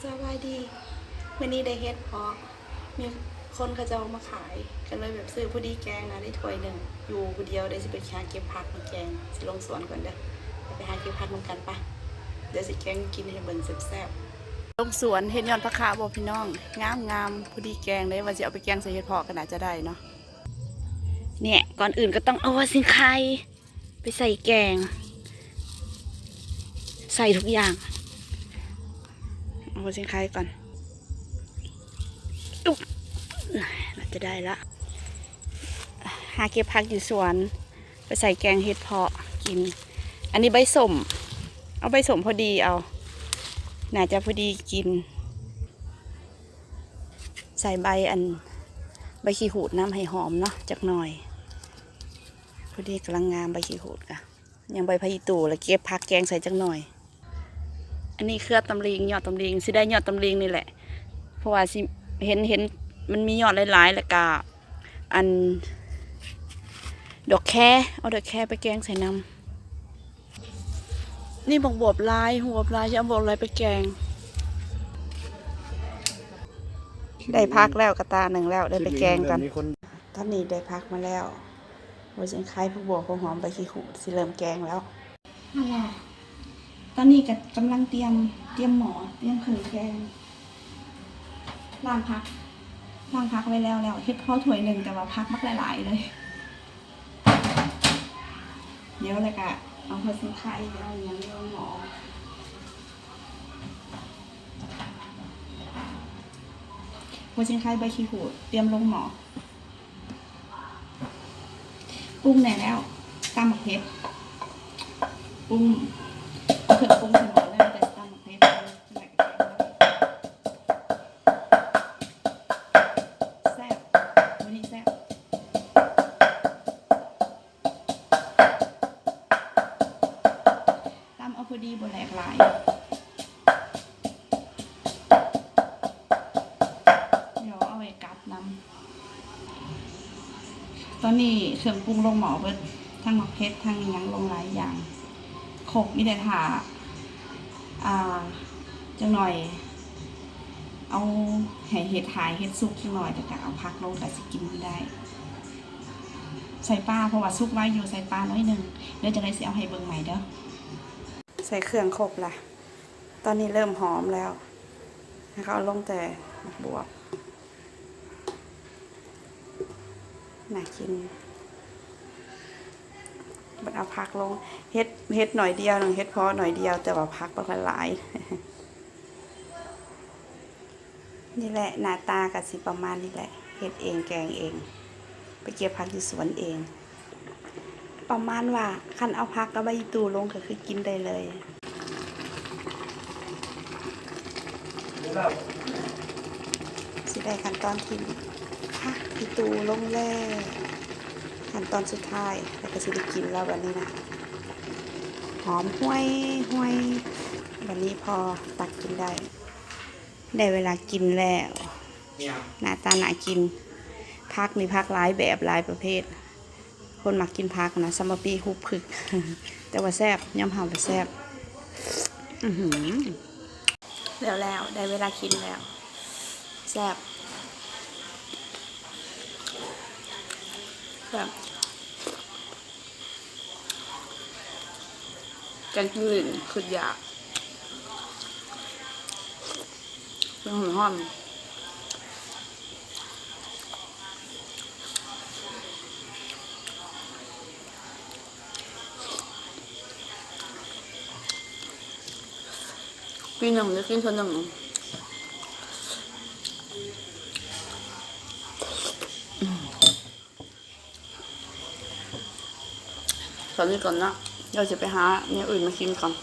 ສະບາຍດີ ມື້ນີ້ໄດ້ເຫັດເພາະ ມີຄົນເຂົາເຈົ້າເອົາມາຂາຍ ກໍເລີຍແບບຊື້ພໍດີແກງນະ ໄດ້ຖ້ວຍໜຶ່ງ ຢູ່ຜູ້ດຽວ ດຽວຊິໄປຫາເກັບຜັກມາແກງ ຊິລົງສວນກ່ອນເດີ ໄປຫາເກັບຜັກນຳກັນປະ ດຽວຊິແກງກິນໃຫ້ເບິ່ງແຊບໆ. ລົງສວນເຮັດຍອດຜັກຄາບໍ່ພີ່ນ້ອງ ງາມໆ ພໍດີແກງເດ້ ວ່າຊິເອົາໄປແກງໃສ່ເຫັດເພາະກໍໜ້າຈະໄດ້ເນາະ. ເນ່ຍ ກ່ອນອື່ນກໍຕ້ອງເອົາຫົວຊິງໄຄ ໄປໃສ່ແກງ ໃສ່ທຸກຢ່າງ ເອົາຫົວຊິງໄຄກ່ອນ ອຸບ ໜ້າຈະໄດ້ລະ ຫາເກັບຜັກຢູ່ສວນ ໄປໃສ່ແກງເຫັດເພາະກິນ ອັນນີ້ໃບສົ້ມ ເອົາໃບສົ້ມພໍດີເອົາ ໜ້າຈະພໍດີກິນ ໃສ່ໃບອັນ ໃບຂີ້ຫູດນຳໃຫ້ຫອມເນາະ ຈັກໜ່ອຍ ພໍດີກຳລັງງາມໃບຂີ້ຫູດກະ ຍັງໃບຜັກອີ່ຕູ່ ແລ້ວເກັບຜັກແກງໃສ່ຈັກໜ່ອຍ. ອັນນີ້ເຄືອຕຳລິງ ຍອດຕຳລິງ ຊິໄດ້ຍອດຕຳລິງນີ້ແຫຼະ ເພາະວ່າຊິເຫັນ ເຫັນມັນມີຍອດຫຼາຍໆ ແລ້ວກະອັນ ດອກແຄ ເອົາດອກແຄໄປແກງໃສ່ນຳ. ນີ້ບັກບວບຫຼາຍ ບັກບວບຫຼາຍ ຊິເອົາບັກບວບຫຼາຍໄປແກງ. ໄດ້ຜັກແລ້ວກະຕາໜຶ່ງແລ້ວ ໄດ້ໄປແກງກ່ອນ. ຕອນນີ້ໄດ້ຜັກມາແລ້ວ ຫົວຊິງໄຄ ຜັກບວບ ຫົວຫອມ ໃບຂີ້ຫູດ ຊິເລີ່ມແກງແລ້ວ. ຫັ້ນລະ ຕອນນີ້ກໍກຳລັງຕຽມ ຕຽມໝໍ້ ຕຽມເຄື່ອງແກງ ລ້າງຜັກ ລ້າງຜັກໄວ້ແລ້ວ ແລ້ວເຮັດພໍຖ້ວຍໜຶ່ງ ແຕ່ວ່າຜັກບັກຫຼາຍໆເລີຍ. ດຽວແລ້ວກະເອົາຫົວຊິງໄຄ ເອົາຫຍັງລົງໝໍ້ ຫົວຊິງໄຄ ໃບຂີ້ຫູດ ຕຽມລົງໝໍ້. ປຸງແດ່ແລ້ວ ຕຳບັກເຜັດ ປຸງ ເອົາເຄື່ອງປຸງໃສ່ໝໍ້ແລ້ວ ແຕ່ຕຳບັກເຜັດ ແຊບ ມື້ນີ້ແຊບ. ຕຳເອົາພໍດີ ບໍ່ແຫຼກຫຼາຍ ດຽວເອົາໄວ້ກັບນຳ. ຕອນນີ້ເຄື່ອງປຸງລົງໝໍ້ເບິດ ທັງໝາກເຜັດ ທັງອີ່ຫຍັງ ລົງຫຼາຍຢ່າງ ຄົບ ມີແຕ່ຖ້າ ອ່າ ຈັກໜ່ອຍ ເອົາໃຫ້ເຫັດຫາຍ ເຫັດສຸກຈັກໜ່ອຍ ແລ້ວກະເອົາຜັກລົງ ກະຊິກິນໄດ້. ໃສ່ປາ ເພາະວ່າສຸກໄວຢູ່ ໃສ່ປາໜ້ອຍໜຶ່ງ ດຽວຈັ່ງໃດຊິເອົາໃຫ້ເບິ່ງໃໝ່ເດີ. ໃສ່ເຄື່ອງຄົບລະ ຕອນນີ້ເລີ່ມຫອມແລ້ວ ໃຫ້ເຂົາເອົາລົງແຕ່ໝາກບວບ ໜ້າກິນ ບັດເອົາຜັກລົງ ເຫັດ ເຫັດໜ້ອຍດຽວໜຶ່ງ ເຫັດເພາະໜ້ອຍດຽວ ແຕ່ວ່າຜັກບັກຫຼາຍໆ. ນີ້ແຫຼະ ໜ້າຕາກະຊິປະມານນີ້ແຫຼະ ເຮັດເອງແກງເອງ ໄປເກັບຜັກຢູ່ສວນເອງ ປະມານວ່າຄັນເອົາຜັກກັບໃບອີ່ຕູ່ລົງກະຄືກິນໄດ້ເລີຍ. ຊິໄດ້ຂັ້ນຕອນຖິ້ມຜັກອີ່ຕູ່ລົງແລ້ວ ຂັ້ນຕອນສຸດທ້າຍ ແລ້ວກະຊິໄດ້ກິນແລ້ວບັດນີ້ນະ ຫອມຫວຍໆ ບັດນີ້ພໍຕັກກິນໄດ້. ໄດ້ເວລາກິນແລ້ວ ໜ້າຕາໜ້າກິນ ຜັກນີ້ຜັກຫຼາຍແບບຫຼາຍປະເພດ ຄົນມັກກິນຜັກນະ ສຳມະປີຮຸບພຶກ ແຕ່ວ່າແຊບ ຍອມຮັບວ່າແຊບ. ອືຫື ແລ້ວໆ ໄດ້ເວລາກິນແລ້ວ ແຊບ ແຊບ. ແກງຈິ້ງຫຼີ່ນ ຄຶດຢາກ ແກງຫອມໆ ປີໜຶ່ງໄດ້ກິນເທື່ອໜຶ່ງ. ສ່ຳນີ້ກ່ອນເນາະ ດຽວຊິໄປຫາແນວອື່ນມາກິນກ່ອນ.